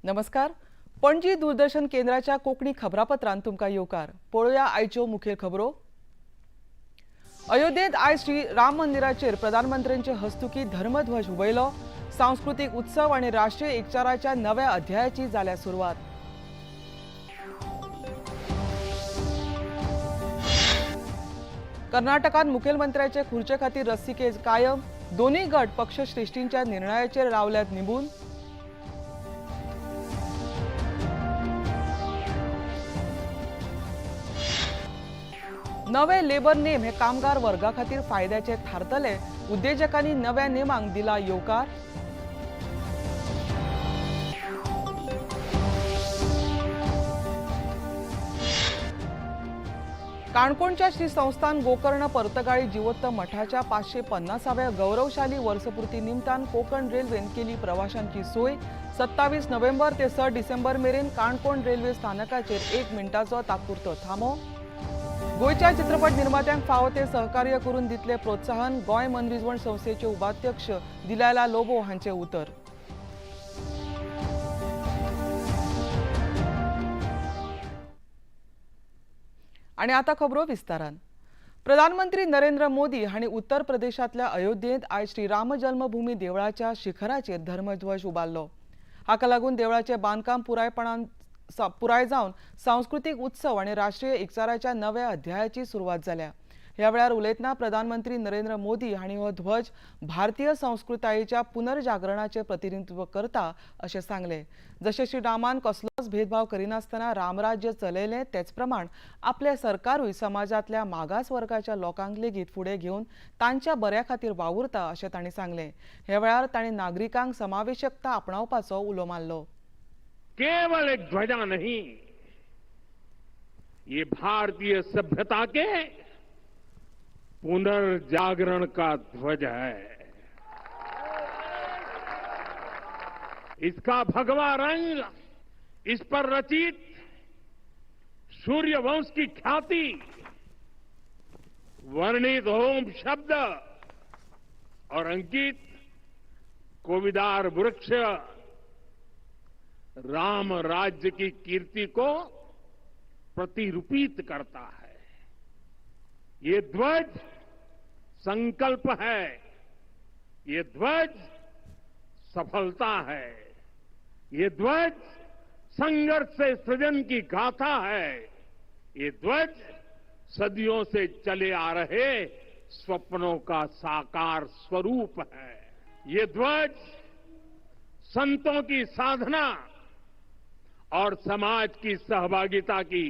नमस्कार, पणजी दूरदर्शन केंद्राच्या कोंकणी खबरापत्रांत तुमकां येवकार. पळोवया आयच्यो मुखेल खबरो. अयोध्येंत आयज श्री राम मंदिराचेर प्रधानमंत्र्यांचे हस्तुकी धर्मध्वज हुबयलो. सांस्कृतीक उत्सव आनी राष्ट्रीय एकचाराच्या नव्या अध्यायाची जाल्या सुरवात. कर्नाटकांत मुखेलमंत्र्याचे खुर्चे खातीर रस्सीखेच कायम. दोनूय गट पक्षश्रेष्ठींच्या निर्णयाचेर रावल्यात निंबून. नवे लेबर नेम हे कामगार वर्गा खातीर फायद्याचे थारतले. उद्देजकांनी नव्या नेमांक दिला येवकार. काणकोणच्या श्री संस्थान गोकर्ण पर्तगाळी जिवोत्तम मठाच्या 550व्या गौरवशाली वर्सपूर्ती निमतान कोकण रेल्वेन केली प्रवाशांची सोय. 27 नोव्हेंबर ते 6 डिसेंबर मेरेन काणकोण रेल्वे स्थानकाचेर 1 मिनटाचो तात्पुरतो थांबो. गोंयच्या चित्रपट निर्मात्यांक फावो ते सहकार्य करून दितले प्रोत्साहन. गोंय मनरिजवण संस्थेचे उपाध्यक्ष दिलायला लोबो हांचे उतर. आणि आता खबरो विस्तारान. प्रधानमंत्री नरेंद्र मोदी हांणी उत्तर प्रदेशांतल्या अयोध्येंत आयज श्री राम जन्मभूमी देवळाच्या शिखराचेर धर्मध्वज उबारलो. हाका लागून देवळाचें बांदकाम पुराय जावन सांस्कृतीक उत्सव आनी राष्ट्रीय एकचाराच्या नव्या अध्यायाची सुरवात जाल्या. ह्या वेळार उलयतना प्रधानमंत्री नरेंद्र मोदी हांणी हो ध्वज भारतीय संस्कृतायेच्या पुनर्जागरणाचें प्रतिनिधित्व करता अशें सांगलें. जशें श्री रामान कसलोच भेदभाव करिनासतना रामराज्य चलयलें तेच प्रमाण आपलें सरकारूय समाजांतल्या मागास वर्गाच्या लोकांक लेगीत फुडें घेवन तांच्या बऱ्या खातीर वावुरता अशें तांणी सांगलें. ह्या वेळार तांणी नागरिकांक समावेशकता आपणावपाचो उलो मारलो. केवल एक ध्वजा नहीं, ये भारतीय सभ्यता के पुनर्जागरण का ध्वज है. इसका भगवा रंग, इस पर रचित सूर्यवंश की ख्याति, वर्णित होम शब्द और अंकित कोविदार वृक्ष राम राज्य की कीर्ति को प्रतिरूपित करता है. ये ध्वज संकल्प है, ये ध्वज सफलता है, ये ध्वज संघर्ष से सृजन की गाथा है, ये ध्वज सदियों से चले आ रहे स्वप्नों का साकार स्वरूप है. ये ध्वज संतों की साधना और समाज की सहभागिता की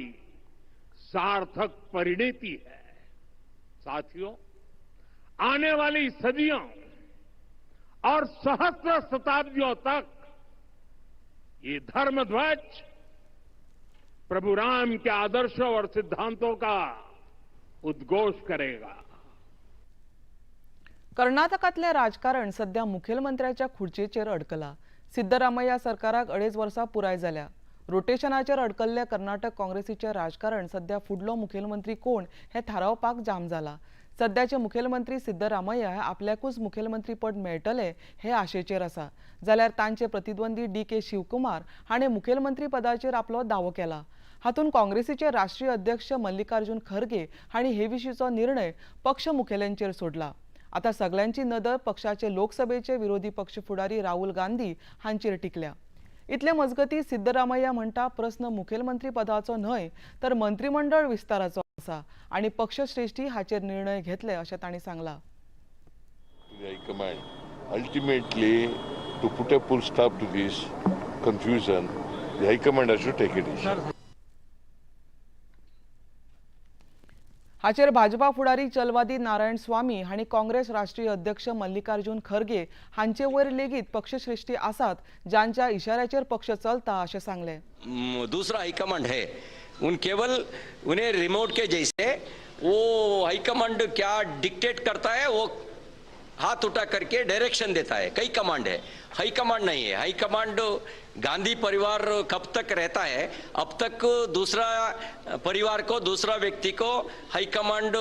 सार्थक परिणति है. साथियों, आने वाली सदियों और सहस्त्र शताब्दियों तक ये धर्मध्वज प्रभु राम के आदर्शों और सिद्धांतों का उद्घोष करेगा. कर्नाटकांतलें राजकारण सध्या मुखेलमंत्र्याच्या खुर्चेचेर अडकला. सिद्धरामय्या सरकाराक 2.5 वर्सां पुराय जाल्या. रोटेशनाचेर अडकल्लें कर्नाटक काँग्रेसीचें राजकारण सध्या फुडलो मुखेलमंत्री कोण हें थारावपाक जाम जाला. सद्याचे मुखेलमंत्री सिद्धरामय्या हे आपल्याकूच मुखेलमंत्रीपद मेळटलें हे आशेचेर आसा, जाल्यार तांचे प्रतिद्वंदी डी के शिवकुमार हाणें मुखेलमंत्री पदाचेर आपलो दावो केला. हातूंत काँग्रेसीचे राष्ट्रीय अध्यक्ष मल्लिकार्जुन खरगे हांणी हे विशींचो निर्णय पक्ष मुखेल्यांचेर सोडला. आता सगल्यांची नदर पक्षाचे लोकसभेचे विरोधी पक्ष फुडारी राहुल गांधी हांचेर टिकल्या. इतले मजगती सिद्धरामय्या म्हणटा प्रस्न मुखेलमंत्री पदाचो न्हय तर मंत्रिमंडळ विस्ताराचो आसा आनी पक्षश्रेष्ठी हाचेर निर्णय घेतले अशें तांणी सांगलां. High command ultimately to put a full stop to this confusion, the high command has to take a decision. हाचेर भाजपा फुडारी चलवादी नारायण स्वामी हांणी काँग्रेस राष्ट्रीय अध्यक्ष मल्लिकार्जुन खरगे हांचे वयर लेगीत पक्षश्रेष्ठी आसात जांच्या इशाऱ्याचेर पक्ष चलता अशें सांगलें. दूसरा हाईकमांड है, उन केवल उन्हें रिमोट के जैसे वो हाईकमांड क्या डिक्टेट करता है वो हाथ उठा करके डायरेक्शन देता है. कई कमांड है, हाई कमांड नहीं है. हाई कमांड गांधी परिवार कब तक रहता है, अब तक दूसरा परिवार को दूसरा व्यक्ति को हाई कमांड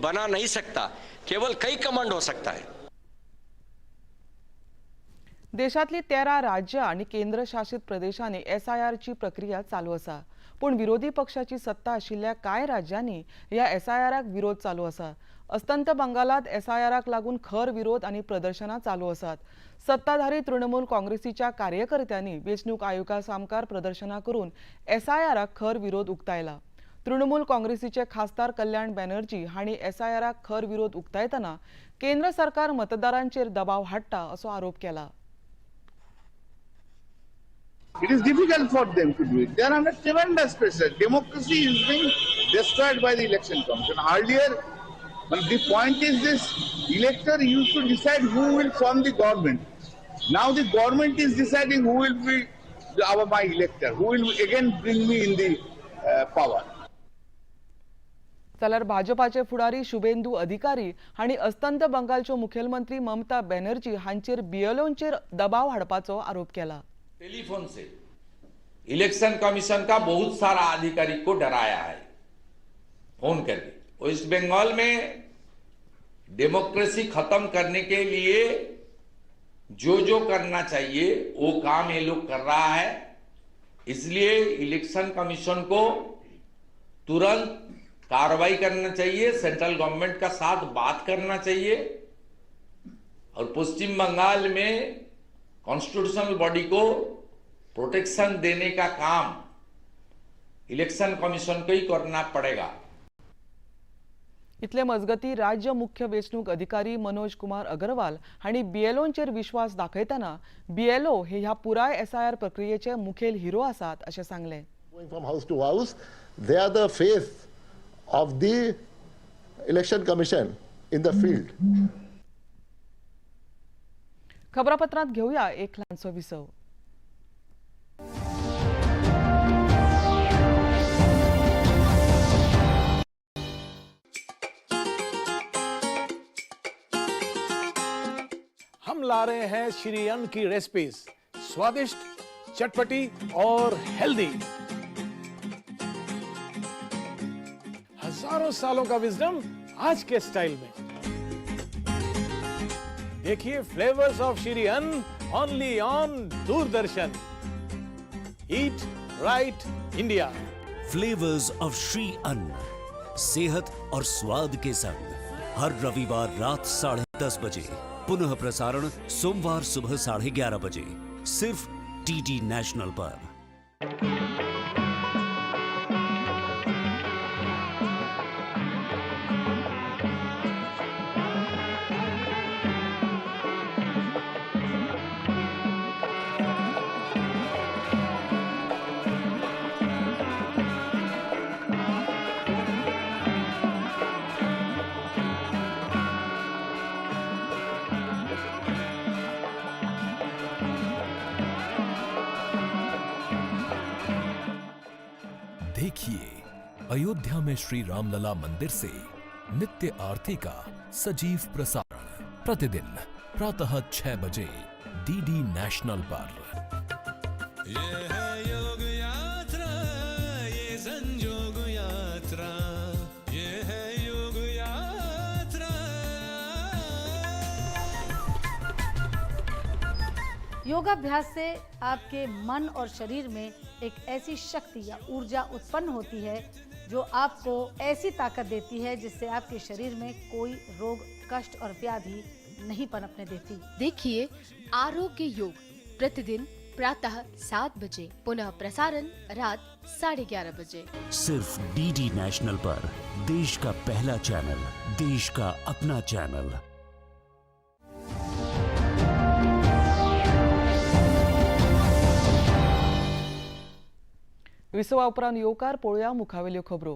बना नहीं सकता, केवल कई कमांड हो सकता है. देशांतली 13 राज्यां आनी केंद्रशासित प्रदेशांनी एसआयआरची प्रक्रिया चालू आसा. पूण विरोधी पक्षाची सत्ता आशिल्ल्या कांय राज्यांनी ह्या एसआयआराक विरोध चालू आसा. अस्तंत बंगालांत एसआयआराक लागून खर विरोध आनी प्रदर्शनां चालू आसात. सत्ताधारी तृणमूल काँग्रेसीच्या कार्यकर्त्यांनी वेंचणूक आयोगा सामकार प्रदर्शनां करून एसआयआराक खर विरोध उक्तायला. तृणमूल काँग्रेसीचे खासदार कल्याण बॅनर्जी हांणी एसआयआराक खर विरोध उक्तायतना केंद्र सरकार मतदारांचेर दबाव हाडटा असो आरोप केला. It is difficult for them to do it. They are under tremendous pressure. Democracy is being destroyed by the election commission. Earlier, but the point is this: elector used to decide who will form the government. Now the government is deciding who will be my elector, who will again bring me in the power. जाल्यार भाजपाचे फुडारी शुभेंदू अधिकारी हांणी अस्तंत बंगालच्यो मुखेलमंत्री ममता बॅनर्जी हांचेर बीएलओंचेर दबाव हाडपाचो आरोप केला. टेलीफोन से इलेक्शन कमीशन का बहुत सारा अधिकारी को डराया है फोन करके. वेस्ट बंगाल में डेमोक्रेसी खत्म करने के लिए जो जो करना चाहिए वो काम ये लोग कर रहा है. इसलिए इलेक्शन कमीशन को तुरंत कार्रवाई करना चाहिए, सेंट्रल गवर्नमेंट का साथ बात करना चाहिए और पश्चिम बंगाल में कॉन्स्टिट्यूशनल बॉडी को प्रोटेक्शन देने का काम इलेक्शन कमीशन को ही करना पड़ेगा. इतले मजगती राज्य मुख्य वेंचणूक अधिकारी मनोज कुमार अग्रवाल हांणी बीएलओंचेर विश्वास दाखयतना बीएलओ हे ह्या पुराय एसआयआर प्रक्रियेचे मुखेल हिरो आसात अशें सांगलें. Going from house to house, they are the face of the election commission in the field. खबरापत्रांत घेऊया एक ल्हानसो विसव. हम ला रहे हैं श्री अन्न की रेसिपीज, स्वादिष्ट, चटपटी और हेल्दी. हजारों सालों का विजडम आज के स्टाइल में. देखिए flavours of Shri Anna only on Doordarshan. Eat right India. Flavours of Shri Anna, सेहत और स्वाद के संग, हर रविवार रात 10:30 बजे, पुनः प्रसारण सोमवार सुबह 11:30 बजे, सिर्फ डीडी नेशनल पर. देखिए अयोध्या में श्री रामलला मंदिर से नित्य आरती का सजीव प्रसारण प्रतिदिन प्रातः 6 बजे डीडी नेशनल पर. ये है योग यात्रा, ये संजोग यात्रा, ये है योग यात्रा. योगाभ्यास से आपके मन और शरीर में एक ऐसी शक्ति या ऊर्जा उत्पन्न होती है जो आपको ऐसी ताकत देती है जिससे आपके शरीर में कोई रोग, कष्ट और व्याधि नहीं पनपने देती. देखिए आरोग्य योग प्रतिदिन प्रातः 7 बजे, पुनः प्रसारण रात 11:30 बजे, सिर्फ डीडी नेशनल पर. देश का पहला चैनल, देश का अपना चैनल. विसवा उपरांत येवकार पळोवया मुखावेल्यो खबरो.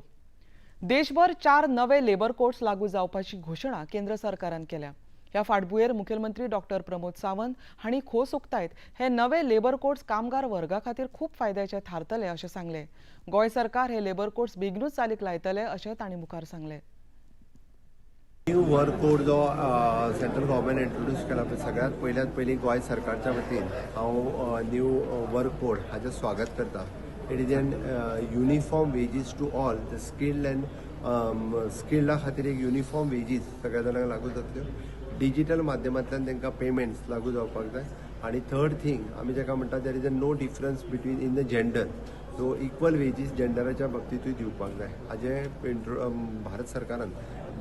देशभर 4 नवे लेबर कोड्स लागू जावपाची घोशणा केंद्र सरकारान केल्या. ह्या फाटभुंयेर मुखेलमंत्री डॉक्टर प्रमोद सावंत हांणी खोस उक्तायत हे नवे लेबर कोड्स कामगार वर्गा खातीर खूब फायद्याचे थारतले अशें सांगलें. गोंय सरकार हे लेबर कोड्स बेगीनूच चालीक लायतले अशें तांणी मुखार सांगलें. न्यू वर्क कोड जो सेंट्रल गव्हर्मेंट इंट्रोड्यूस केला पळय, सगळ्यांत पयल्यात पयलीं गोंय सरकारच्या वतीन हांव न्यू वर्क कोड हाचें स्वागत करता. It is an uniform wages to all the skilled and स्किल्डा खातीर एक युनिफॉर्म वेजीस सगळ्या जाणांक लागू जातल्यो. डिजिटल माध्यमांतल्यान तांकां पेमेंट्स लागू जावपाक जाय आनी थर्ड थिंग आमी जाका म्हणटा, there is a no difference between in the gender. So equal wages जेंडराच्या बाबतींतूय दिवपाक जाय. हाजें इंट्रो भारत सरकारान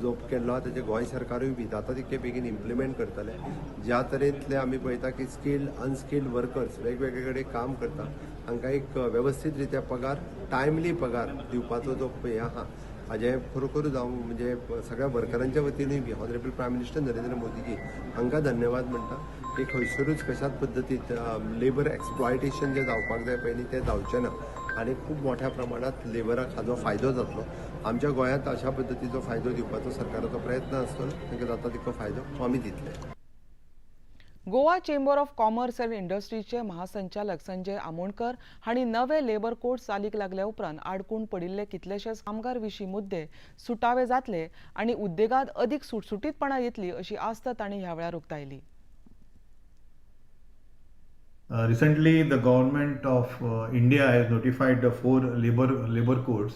जो केल्लो आहा, तेजें गोंय सरकारूय बी जाता तितके बेगीन इम्प्लिमेंट करतले. ज्या तरेंतले आमी पळयता की स्किल्ड, अनस्किल्ड वर्कर्स वेगवेगळे कडेन काम करता, हांकां एक वेवस्थीत रित्या पगार, टायमली पगार दिवपाचो जो हें आहा, हाजें खरोखर जावं म्हणजे सगळ्या वर्करांच्या वतीनूय बी ऑनरेबल प्रायम मिनिस्टर नरेंद्र मोदीजी हांकां धन्यवाद म्हणटा की खंयसरूच कशाच पद्दतीत लेबर एक्सप्लॉयटेशन जें जावपाक जाय पयलीं, तें जावचें ना आनी खूब मोठ्या प्रमाणात लेबराक हाजो फायदो जातलो. आमच्या गोंयांत अशा पद्दतीचो फायदो दिवपाचो सरकाराचो प्रयत्न आसतलो. तांकां जाता तितको फायदो आमी दितले. Goa Chamber of Commerce and इंडस्ट्रीचे महासंचालक संजय आमोणकर हांणी नवे लेबर कोड चालीक लागल्या उपरांत आडकून पडिल्ले कितलेशेच कामगार विशीं मुद्दे सुटावे जातले आनी उद्देगांत अदीक सुटसुटीतपणा येतली अशी आस्त तांणी ह्या वेळार उक्तायली. Recently, the government of India has notified the four labor codes.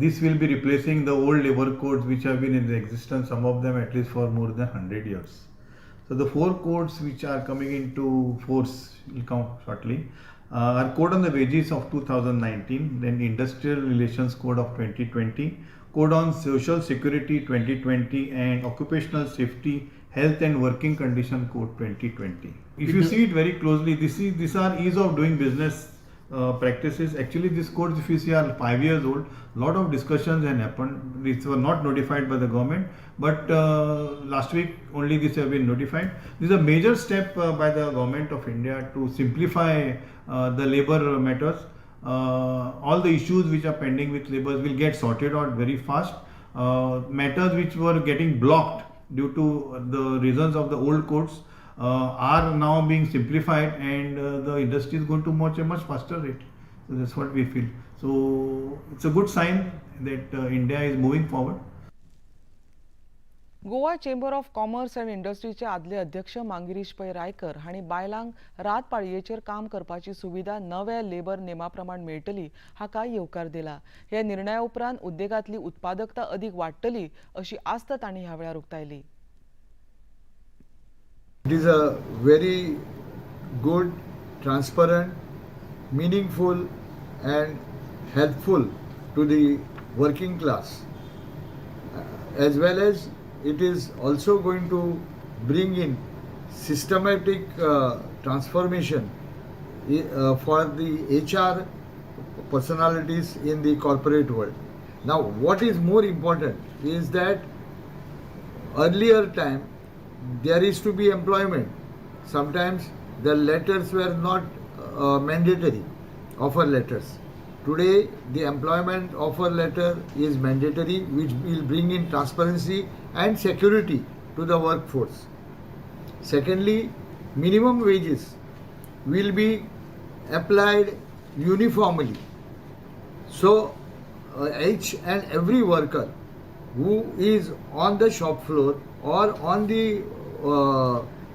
This will be replacing the old labor codes which have been in existence, some of them at least for more than 100 years. So the four codes which are coming into force will come shortly are Code on the Wages of 2019, then Industrial Relations Code of 2020, Code on Social Security 2020, and Occupational Safety, Health and Working Condition Code 2020. If you see it very closely, this is these are ease of doing business practices. Actually, these codes, if you see, are 5 years old. Lot of discussions have happened. These were not notified by the government, but last week only this have been notified. This is a major step by the government of India to simplify the labor matters. All the issues which are pending with labors will get sorted out very fast. Matters which were getting blocked due to the reasons of the old codes are now being simplified, and the industry is going to much a much faster rate. So that's what we feel. So it's a good sign that India is moving forward. Goa Chamber of Commerce and इंडस्ट्रीचे आदले अध्यक्ष मांगिरीश पै रायकर हांणी बायलांक रात पाळयेचेर काम करपाची सुविधा नव्या labour नेमा प्रमाण मेळटली हाका येवकार दिला. ह्या निर्णया उपरांत उद्देगांतली उत्पादकता अदीक वाडटली अशी आस्त तांणी ह्या वेळार उक्तायली. It is a very good, transparent, meaningful, and helpful to the working class, as well as it is also going to bring in systematic transformation for the HR personalities in the corporate world. Now, what is more important is that earlier time there is to be employment. Sometimes the letters were not mandatory, offer letters. Today, the employment offer letter is mandatory, which will bring in transparency and security to the workforce. Secondly, minimum wages will be applied uniformly. So, each and every worker who is on the shop floor or on the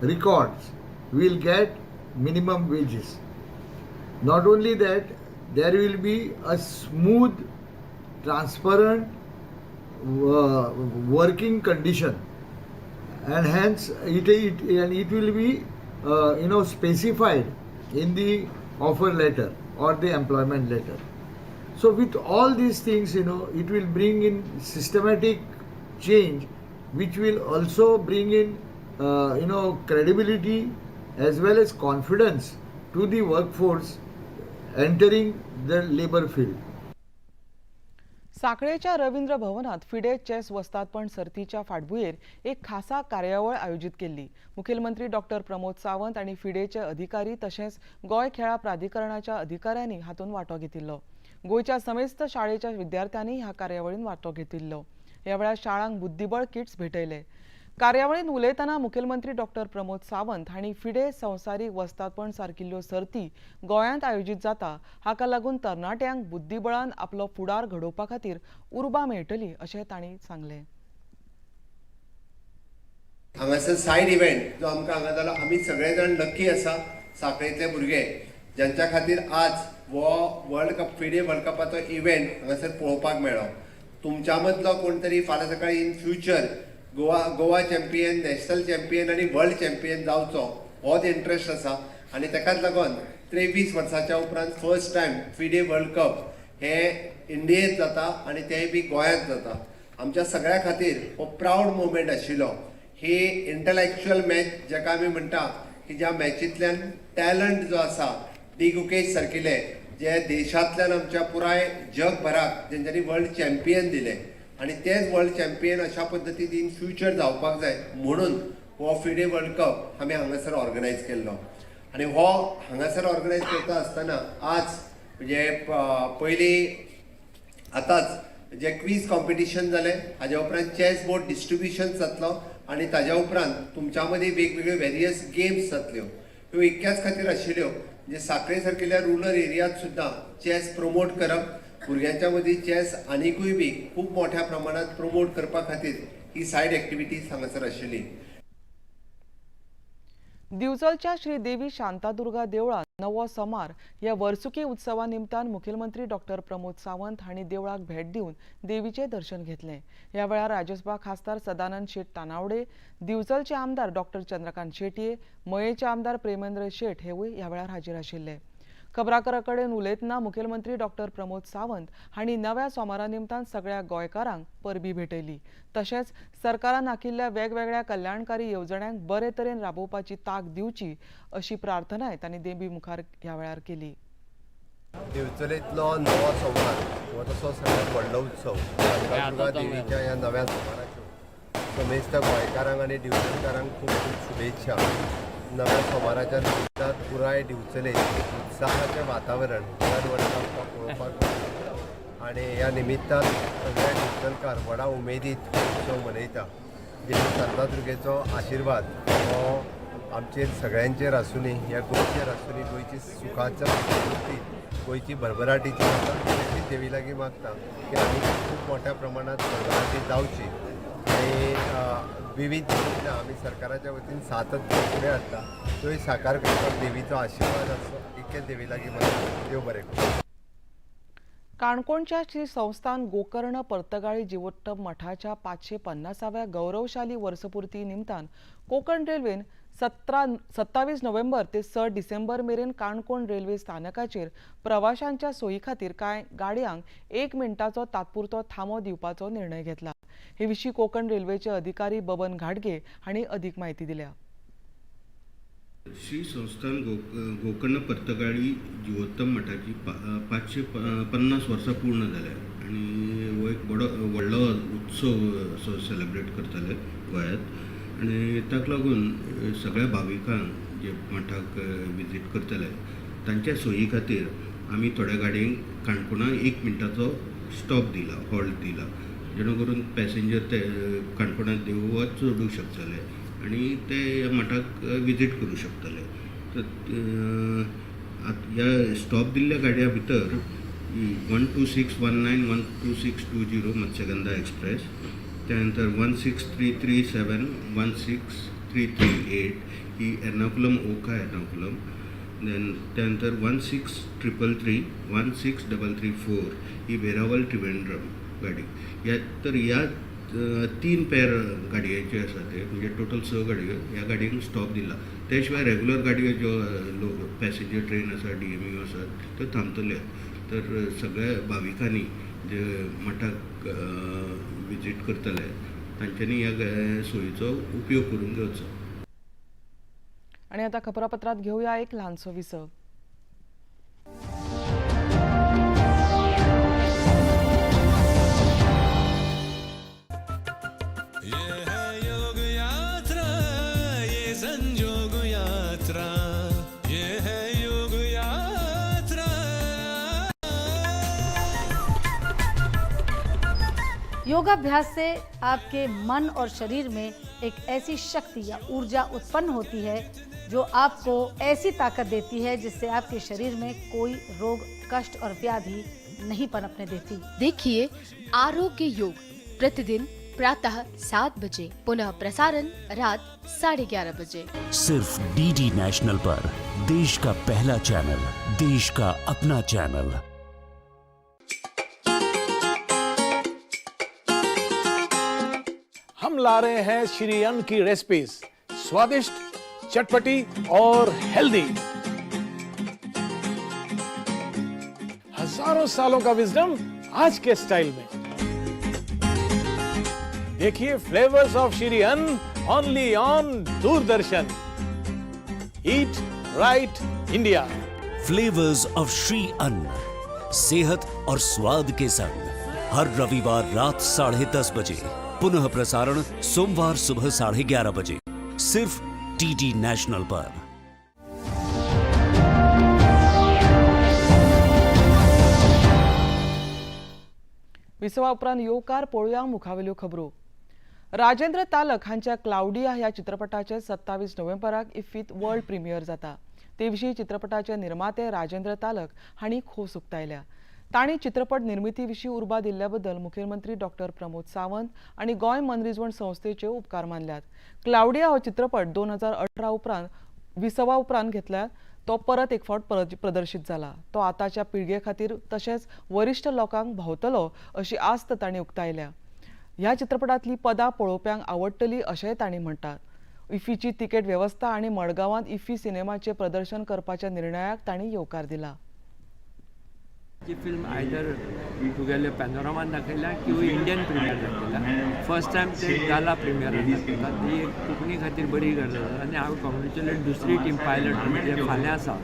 records will get minimum wages. Not only that, there will be a smooth, transparent working condition, and hence it will be specified in the offer letter or the employment letter. So with all these things, it will bring in systematic change, which will also bring in credibility as well as confidence to the workforce entering the labor field. साखळेच्या Ravindra भवनात FIDE chess वस्तादपण सर्तीच्या फाटभुंयेर एक खासा कार्यावळ आयोजीत केल्ली. मुखेलमंत्री डॉक्टर प्रमोद सावंत आनी फिडेचे अधिकारी तशेंच गोंय खेळां प्राधिकरणाच्या अधिकाऱ्यांनी हातूंत वांटो घेतिल्लो. गोंयच्या समेस्त शाळेच्या विद्यार्थ्यांनी ह्या कार्यावळीन वांटो घेतिल्लो. ह्या वेळार शाळांक बुद्धिबळ किट्स भेटयले. कार्यावळीन उलयतना मुखेलमंत्री डॉक्टर प्रमोद सावंत हांणी फिडे संवसारीक वस्तादपण सारकिल्ल्यो सर्ती गोंयांत आयोजीत जाता हाका लागून तरणाट्यांक बुद्धिबळान आपलो फुडार घडोवपा खातीर उर्बा मेळटली अशें तांणी सांगलें. हांगासर सायड इव्हेंट जो आमकां हांगा जालो, आमी सगळे जाण लकी आसा साखळेंतले भुरगे, ज्यांच्या खातीर आज हो वर्ल्ड कप, फिडे वर्ल्ड कपाचो इव्हेंट हांगासर पळोवपाक मेळ्ळो. तुमच्या मदलो कोण तरी फाल्यां सकाळी in future Goa champion, national champion आनी वर्ल्ड चॅम्पियन जावचो. होच इंट्रस्ट आसा आनी ताकाच लागून 23 वर्साच्या उपरांत first time FIDE world cup हे इंडियेंत जाता आनी तेंय बी गोंयांत जाता. आमच्या सगळ्या खातीर हो प्रावड मुवमेंट आशिल्लो. ही इंटलेक्च्युअल मॅच जाका आमी म्हणटा की ज्या मॅचींतल्यान टॅलंट जो आसा डी गुकेश सारकिले जे देशांतल्यान आमच्या पुराय जगभराक जेंच्यांनी वर्ल्ड चॅम्पियन दिले आनी तेच वर्ल्ड चॅम्पियन अशा पद्दतीन इन फ्युचर जावपाक जाय म्हणून हो फिडे वर्ल्ड कप आमी हांगासर ऑर्गनायज केल्लो. आनी हो हांगासर ऑर्गनायज करता आसतना आज म्हणजे पयलीं आतांच जे क्वीज कॉम्पिटिशन जालें, हाज्या उपरांत चॅस बोर्ड डिस्ट्रिब्युशन जातलो आनी ताज्या उपरांत तुमच्या मदीं वेगवेगळ्यो वेरियस गेम्स जातल्यो. ह्यो इतक्याच खातीर आशिल्ल्यो म्हणजे साखळे सारकिल्ल्या रुरल एरियात सुद्दां चॅस प्रमोट करप, भुरग्यांच्या मदीं चॅस आनिकूय बी खूब मोठ्या प्रमाणांत प्रमोट करपा खातीर ही सायड एक्टिविटीज हांगासर आशिल्ली. दिवचलच्या श्री देवी शांतादुर्गा देवळांत नवो सोमार ह्या वर्सुकी उत्सवा निमतान मुखेलमंत्री डॉक्टर प्रमोद सावंत हांणी देवळाक भेट दिवन देवीचें दर्शन घेतलें. ह्या वेळार राज्यसभा खासदार सदानंद शेट तानावडे, दिवचलचे आमदार डॉक्टर चंद्रकांत शेटये, मयेचे आमदार प्रेमेंद्र शेट हेवूय ह्या वेळार हाजीर आशिल्ले. खबराकारां कडेन उलयतना मुखेलमंत्री डॉक्टर प्रमोद सावंत हांणी नव्या सोमारा निमतान सगळ्या गोंयकारांक परबी भेटयली. तशेंच सरकारान आखिल्ल्या वेगवेगळ्या कल्याणकारी येवजण्यांक बरे तरेन राबोवपाची तांक दिवची अशी प्रार्थनाय तांणी देवी मुखार ह्या वेळार केली. दिवचलेंतलो नवो सोमार हो तसो सगळ्यात व्हडलो उत्सव. शांतादुर्गा देवीच्या ह्या नव्या सोमाराच्यो समेस्त गोंयकारांक आनी दिवचलकारांक खूब खूब शुभेच्छा. नव्या सोमाराच्या निमित्तान पुराय दिवचले उत्साहाचें वातावरण दर वर्सा आमकां पळोवपाक मेळटा आनी ह्या निमित्तान सगळे दिवचलकार व्हडा उमेदीत उत्सव मनयता. देवी शांतादुर्गेचो आशिर्वाद हो आमचेर सगळ्यांचेर आसुनी, ह्या गोंयचेर आसुनी, गोंयची सुखाच्या समृद्धी, गोंयची भरभराटीची आसा ती देवी लागीं मागता की आनी खूब मोठ्या प्रमाणात भरभराटी जावची आनी विविध योजना आमी सरकाराच्या वतीन सातत्य फुडें हाडटा त्योय साकार करपाक देवीचो आशिर्वाद आसचो इतकें देवी लागीं मागता. देव बरें करूं. काणकोणच्या श्री संस्थान गोकर्ण पर्तगाळी जिवोत्तम मठाच्या 550व्या गौरवशाली वर्सपूर्ती निमतान कोकण रेल्वेन 27 नोव्हेंबर ते 6 डिसेंबर मेरेन काणकोण रेल्वे स्थानकाचेर प्रवाशांच्या सोयी खातीर कांय गाडयांक 1 मिनटाचो तात्पुरतो थांबो दिवपाचो निर्णय घेतला. हे विशीं कोकण रेल्वेचे अधिकारी बबन घाटगे हांणी अधिक माहिती दिल्या. श्री संस्थान गोकर्ण पर्तगाळी जिवोत्तम मठाची 550 वर्सां पूर्ण जाल्या आनी हो एक बरो व्हडलो उत्सव असो सेलिब्रेट करताले गोंयांत आनी ताका लागून सगळ्या भाविकांक जे मठाक विजीट करतले तांच्या सोयी खातीर आमी थोड्या गाडयांक काणकोणा 1 मिनटाचो स्टॉप दिला, हॉल्ट दिला, जेणे करून पॅसेंजर ते काणकोणांत देवळात चडूंक शकतले आनी ते ह्या मठाक विजीट करूं शकतले. तर ह्या स्टॉप दिल्ल्या गाडयां भितर 12619 12620 मत्स्यगंधा एक्सप्रेस, त्यानंतर 16337 16338 ही एर्नाकुलम ओखा एर्नाकुलम, देन त्यानंतर 16333 16334 ही वेरावल त्रिवेंद्रम गाडी. ह्या तर ह्या 3 पेर गाडयांचे आसा ते म्हणजे टोटल 6 गाडयो ह्या गाडयांक स्टॉप दिला. त्या शिवाय रेगुलर गाडयो ज्यो लोक पॅसेंजर ट्रेन आसा, DMU आसा त्यो थांबतल्यो. तर सगळ्या भाविकांनी जे मठाक विजीट करतले तांच्यांनी ह्या सोयीचो उपयोग करून घेवचो. आणि आता खबरापत्रात घेऊया एक ल्हानसो विसव. योगाभ्यास से आपके मन और शरीर में एक ऐसी शक्ति या ऊर्जा उत्पन्न होती है जो आपको ऐसी ताकत देती है जिससे आपके शरीर में कोई रोग, कष्ट और व्याधि नहीं पनपने देती। देखिए आरोग्य योग प्रतिदिन प्रातः 7 बजे, पुनः प्रसारण रात 11:30 बजे, सिर्फ डीडी नेशनल पर। देश का पहला चैनल, देश का अपना चैनल। हम ला रहे हैं श्री अन्न की रेसिपीज, स्वादिष्ट, चटपटी और हेल्दी। हजारों सालों का विजडम आज के स्टाइल में। देखिए flavours of Shri Anna only on Doordarshan. Eat right India. Flavours of Shri Anna, सेहत और स्वाद के संग, हर रविवार रात 10:30 बजे, पुनः प्रसारण सोमवार सुबह 11:30 बजे, सिर्फ डीडी नेशनल पर। विसवा उपरांत येवकार पळोवया मुखावेल्यो खबरो। राजेंद्र तालक हांच्या क्लावडिया ह्या चित्रपटाचे 27 नोव्हेंबराक इफ्फीत वर्ल्ड प्रिमियर जाता। ते विशीं चित्रपटाचे निर्माते राजेंद्र तालक हांणी खोस उक्तायल्या। तांणी चित्रपट निर्मिती विशीं उर्बा दिल्ल्या बद्दल मुखेलमंत्री डॉक्टर प्रमोद सावंत आनी गोंय मनरिजवण संस्थेचे उपकार मानल्यात। क्लावडिया हो चित्रपट 2018 उपरांत विसवा उपरांत घेतल्यार तो परत एक फावट प्रदर्शीत जाला। तो आतांच्या पिळगे खातीर तशेंच वरिश्ठ लोकांक भावतलो अशी आस्त तांणी उक्तायल्या। ह्या चित्रपटांतली पदां पळोवप्यांक आवडटली अशेंय तांणी म्हणटात। इफ्फीची तिकेट वेवस्था आनी मडगांवांत इफ्फी सिनेमाचें प्रदर्शन करपाच्या निर्णयाक तांणी येवकार दिला। ती फिल्म आयदर तुगेले पॅनोरामान दाखयल्या किंवा इंडियन प्रिमियर दाखयल्या। फर्स्ट टायम ते गाला प्रिमियरान दाखयता, ती एक कोंकणी खातीर बरी गजाल आसा। आनी हांव कॉंग्रेच्युलेट दुसरी टीम पायलट म्हणजे फाल्यां आसा,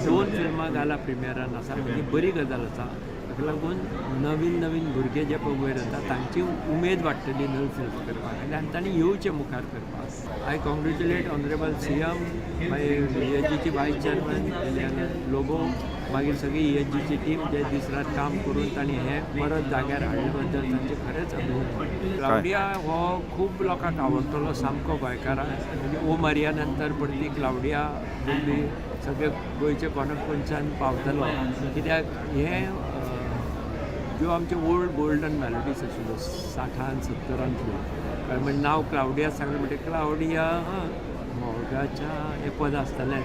2 फिल्मां गाला प्रिमियरान आसा, ही बरी गजाल आसा। ताका लागून नवीन नवीन भुरगे जे पळय वयर येता तांची उमेद वाडटली नवी फिल्म करपाक आनी तांणी येवचें मुखार करपाक। I congratulate honourable CM, मागीर EHGची वायस चेअरमॅन इलियाना लोबो, मागीर सगळी EHGची टीम जे दीस रात काम करून तांणी हें परत जाग्यार हाडले बद्दल तांचें खरेंच अभिनंदन। क्लावडिया हो खूब लोकांक आवडटलो सामको गोंयकारांक, म्हणजे ओ मारिया नंतर परती क्लावडिया बी सगळे गोंयचे कोणाक कोनशान पावतलो, कित्याक हें ज्यो आमच्यो ओल्ड गोल्डन मेलोडीज आशिल्ल्यो 60s 70s, म्हणजे नांव क्लावडिया सांगलें म्हणटकीर क्लावडिया मोगाच्या हें पद आसतालें,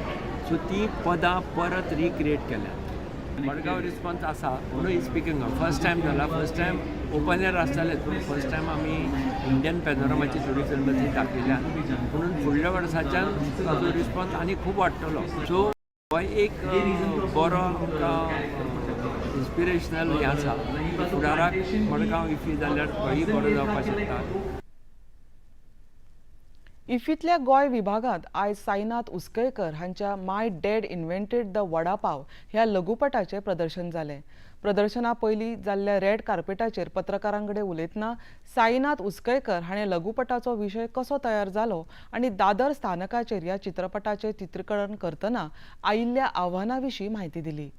सो ती पदां परत रिक्रिएट केल्यात। मडगांव रिस्पॉन्स आसा म्हणून is speaking up. First time जाला, फर्स्ट टायम ओपन एयर आसतालें, पूण फर्स्ट टायम आमी इंडियन पॅनोरमाची थोडी फिल्मां थंय दाखयल्या, म्हणून फुडल्या वर्साच्यान ताजो रिस्पॉन्स आनी खूब वाडटलो। सो हो एक बरो आमकां इन्स्पिरेशनल हें आसा, फुडाराक मडगांव इफ्फी जाल्यार थंय बरो जावपाक शकता। इफ्फींतल्या गोंय विभागांत आयज साईनाथ उसकयकर हांच्या my dad invented the vada pav ह्या लघुपटाचें प्रदर्शन जालें। प्रदर्शना पयलीं जाल्ल्या रेड कार्पेटाचेर पत्रकारां कडेन उलयतना साईनाथ उसकयकर हाणें लघुपटाचो विशय कसो तयार जालो आनी दादर स्थानकाचेर ह्या चित्रपटाचें चित्रीकरण करतना आयिल्ल्या आव्हानां विशीं म्हायती दिली।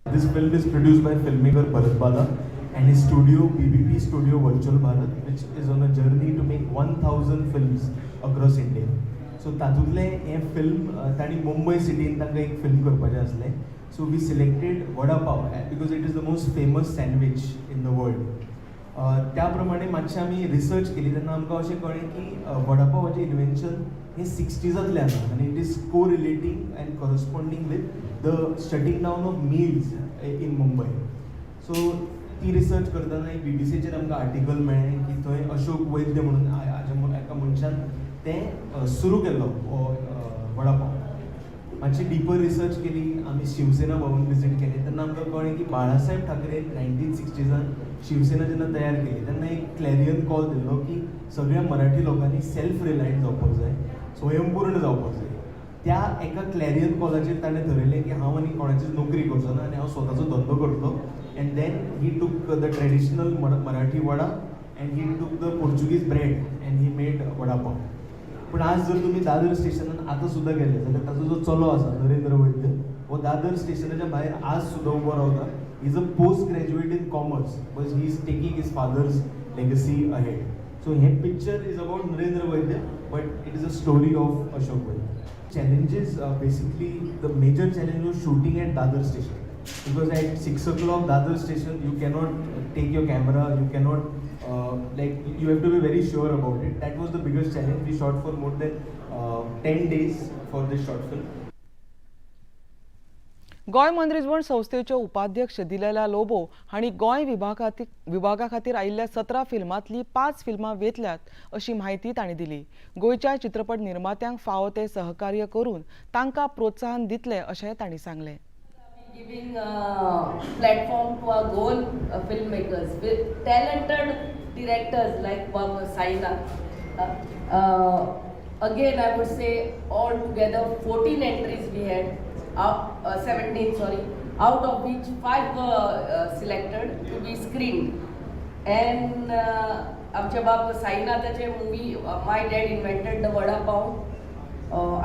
This film is produced by filmmaker Bharat Bala and his studio BBP Studio Virtual Bharat, which is on a journey to make 1000 films across India. So तातूंतलें हें फिल्म तांणी मुंबय सिटीन तांकां एक फिल्म करपाचें आसलें. So we selected vada pav because it is the most famous sandwich in the world. त्या प्रमाणे मातशें आमी रिसर्च केली तेन्ना आमकां अशें कळ्ळें की वडा पावाचें इन्वेन्शन हें 60s आसा आनी it is correlating and corresponding with the shutting down of meals in Mumbai. So ती रिसर्च करतना एक BBCचेर आमकां आर्टिकल मेळ्ळें की थंय अशोक वैद्य म्हणून एका मनशान तें सुरू केल्लो वडापाव. मातशी डिपर रिसर्च केली आमी, शिवसेना भवन विजीट केलें तेन्ना आमकां कळ्ळें की Balasaheb Thackeray 1960s Shiv Sena जेन्ना तयार केली तेन्ना एक क्लॅरियन कॉल दिल्लो की सगळ्या मराठी लोकांनी सेल्फ रिलायंट जावपाक जाय, स्वयंपूर्ण जावपाक जाय. त्या एका क्लॅरियन कॉलाचेर ताणें थरयलें की हांव आनी कोणाचीच नोकरी करचो ना आनी हांव स्वताचो धंदो करतलो. And then he took the traditional Marathi vada and he took the Portuguese bread and he made vada pav. पूण आज जर तुमी दादर स्टेशनान आतां सुद्दां गेले जाल्यार ताचो जो चलो आसा नरेंद्र वैद्य हो दादर स्टेशनाच्या भायर आज सुद्दां उबो रावता. He is a post graduate in commerce but he is taking his father's legacy ahead. So हें picture is about Narendra Vaidya but it is a story of Ashok Vaidya. Challenges, basically the major challenge was shooting at Dadar station, because at 6 o'clock Dadar station you cannot take your camera, you cannot like you have to be very sure about it. That was the biggest challenge. We shot for more than 10 days for this short film. Goa मनरिजवण संस्थेच्यो उपाध्यक्ष दिलेला लोबो हांणी गोंय विभागा खातीर आयिल्ल्या 17 फिल्मांतली 5 फिल्मां वेंचल्यात अशी म्हायती तांणी दिली. गोंयच्या चित्रपट निर्मात्यांक फावो ते सहकार्य करून तांकां प्रोत्साहन दितले अशें तांणी सांगलें. Giving platform to our Goan filmmakers with talented directors like Babu Sainath. Again, I would say all together 14 entries we had, 17 sorry, out of which 5 were selected to be screened. And आमच्या बाब साईनाथाचे movie My Dad Invented the Vada Pav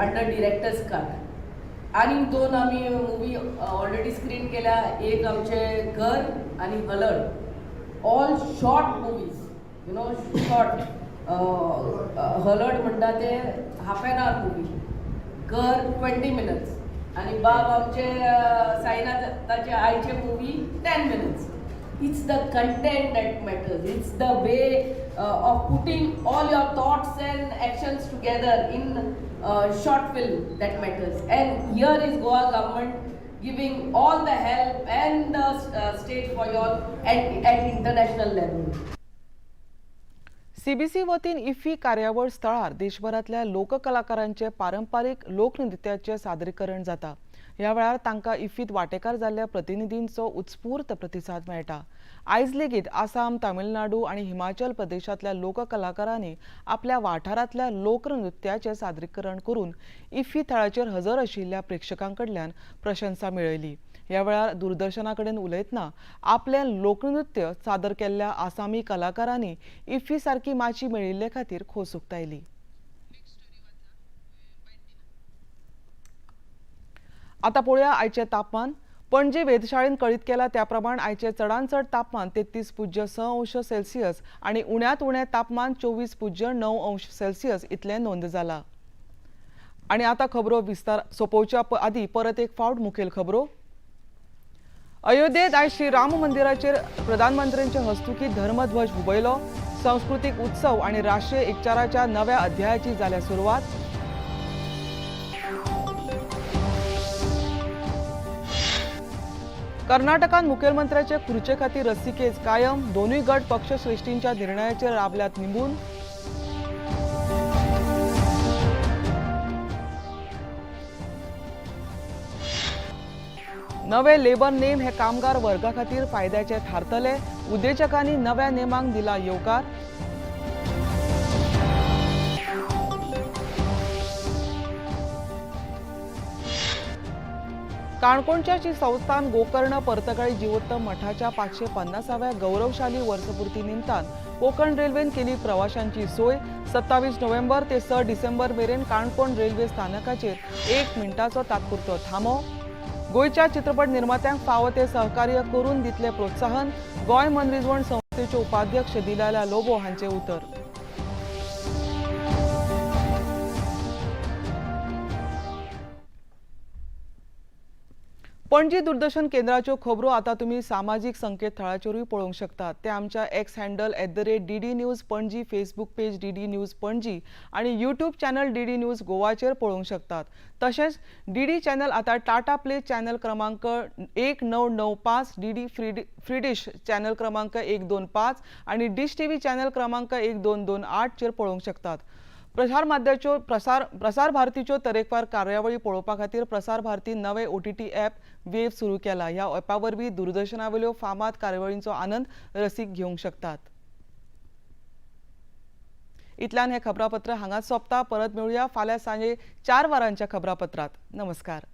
under director's cut. आणि 2 आम्ही movie already screen केल्या, एक आमचे घर आणि हलड. All short movies, you know, short. हलड म्हणटा ते हाफ एन our movie, घर 20 मिनट्स, आणि बाब आमचे साईनाथाचे आयचे movie 10 minutes. It's the content that matters. It's the way of putting all your thoughts and actions together in short film that matters. And here is Goa government giving all the help and the stage for you all at international level. CBC वतीन IFFI कार्यावळ स्थळार देशभरांतल्या लोककलाकारांचे पारंपारीक लोकनृत्याचें सादरीकरण जाता. ह्या वेळार तांकां इफ्फीत वांटेकार जाल्ल्या प्रतिनिधींचो उत्स्फूर्त प्रतिसाद मेळटा. आयज लेगीत आसाम, तामिळनाडू आनी हिमाचल प्रदेशांतल्या लोककलाकारांनी आपल्या वाठारांतल्या लोकनृत्याचें सादरीकरण करून इफ्फी थळाचेर हजर आशिल्ल्या प्रेक्षकां कडल्यान प्रशंसा मेळयली. ह्या वेळार दूरदर्शना कडेन उलयतना आपलें लोकनृत्य सादर केल्ल्या आसामी कलाकारांनी इफ्फी सारकी माची मेळिल्ले खातीर खोस उक्तायली. आता पळोवया आयचें तापमान. पणजे वेधशाळेन कळीत केला त्या प्रमाण आयचें चडांत चड तापमान 33.6 अंश सेल्सियस आनी उण्यांत उणें तापमान 24.9 अंश सेल्सियस इतलें नोंद जाला. आनी आतां खबरो विस्तार सोंपोवच्या आदीं परत एक फावट मुखेल खबरो. अयोध्येत आयज श्री राम मंदिराचेर प्रधानमंत्र्यांचे हस्तुकीं धर्मध्वज हुबयलो. सांस्कृतीक उत्सव आनी राष्ट्रीय एकचाराच्या नव्या अध्यायाची जाल्या सुरवात. कर्नाटकांत मुखेलमंत्र्याचे खुर्चे खातीर रस्सीखेच कायम, दोनूय गट पक्षश्रेष्ठींच्या निर्णयाचेर राबल्यात निंबून. नवे लेबर नेम हे कामगार वर्गा खातीर फायद्याचे थारतले, उद्देजकांनी नव्या नेमांक दिला येवकार. काणकोणच्या श्री संस्थान गोकर्ण पर्तगाळी जिवोत्तम मठाच्या 550व्या गौरवशाली वर्सपूर्ती निमतान कोकण रेल्वेन केली प्रवाशांची सोय. 27 नोव्हेंबर ते 6 डिसेंबर मेरेन काणकोण रेल्वे स्थानकाचेर 1 मिनटाचो तात्पुरतो थांबो. गोंयच्या चित्रपट निर्मात्यांक फावो ते सहकार्य करून दितले प्रोत्साहन, गोंय मनरिजवण संस्थेचे उपाध्यक्ष दिलाला लोबो हांचे उतर. पणजी दूरदर्शन केंद्राच्यो खबरो आतां तुमी सामाजीक संकेतथळाचेरूय पळोवंक शकतात. ते आमच्या X handle @DD News Panaji, Facebook page DD News Panaji आनी यूट्यूब चॅनल DD news गोवाचेर पळोवंक शकतात. तशेंच DD channel आतां टाटा प्ले चॅनल क्रमांक 1995, DD free dish channel क्रमांक 125 आनी डिश टीव्ही चॅनल क्रमांक 1228 चेर पळोवंक शकतात. प्रसार माध्यमाच्यो प्रसार भारतीच्यो तरेकवार कार्यावळी पळोवपा खातीर प्रसार भारती नवे OTT app wave सुरू केला. ह्या ॲपा वरवीं दूरदर्शनावेल्यो फामाद कार्यावळींचो आनंद रसीक घेवंक शकतात. इतल्यान हें खबरापत्र हांगाच सोंपता. परत मेळुया फाल्यां सांजे 4 वरांच्या खबरापत्रांत. नमस्कार.